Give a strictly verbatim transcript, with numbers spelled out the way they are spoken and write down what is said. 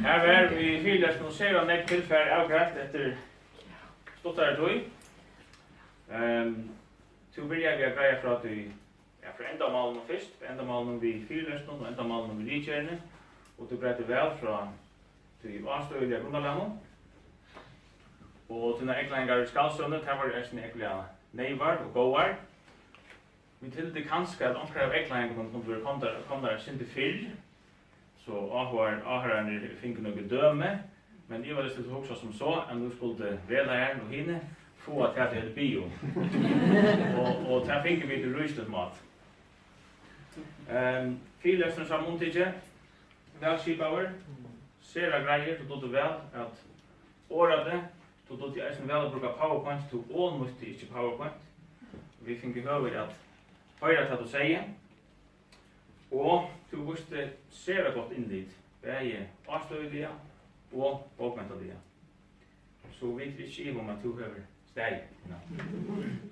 Her var í fyrilestrinum sera nógv tilfar avgreitt eftir stuttari tíð. Ehm, tú byrjaði við at greiða frá tí, ja, frá endamálunum fyrst, frá endamálunum við fyrilestrinum og endamálunum við ritgerðini, og tú greiddi væl frá tí ástøðiliga grundarlagnum. Og tínar eygleiðingar í Skaldsøguni, tær vóru eisini ógvuliga neyvar og góðar. Vit hildu kanska, at onkrar av eygleiðingunum kundu verið komnar, komnar eitt sindur fyrr, so áhugar-, áhoyrararnir fingu nøkur dømi, men ivaleyst, tú hugsar sum so, at nú skuldu vegleiðarin og hini fáa tað, tey høvdu biðið um. Og, og tað fingu vit í ríkiligum máta. Ehm, fyrilesturin, samanumtikið, væl skipaður, sera greiður, tú dugdi væl at orða teg, tú dugdi eisini væl at brúka PowerPoint, tú ovurnýtti ikki PowerPoint. Vit fingu høvi at hoyra tað, tú segði, og tú vísti sera gott innlit, bæði ástøðiliga og bókmentaliga. So vit eru ikki í iva um, at tú hevur staðið.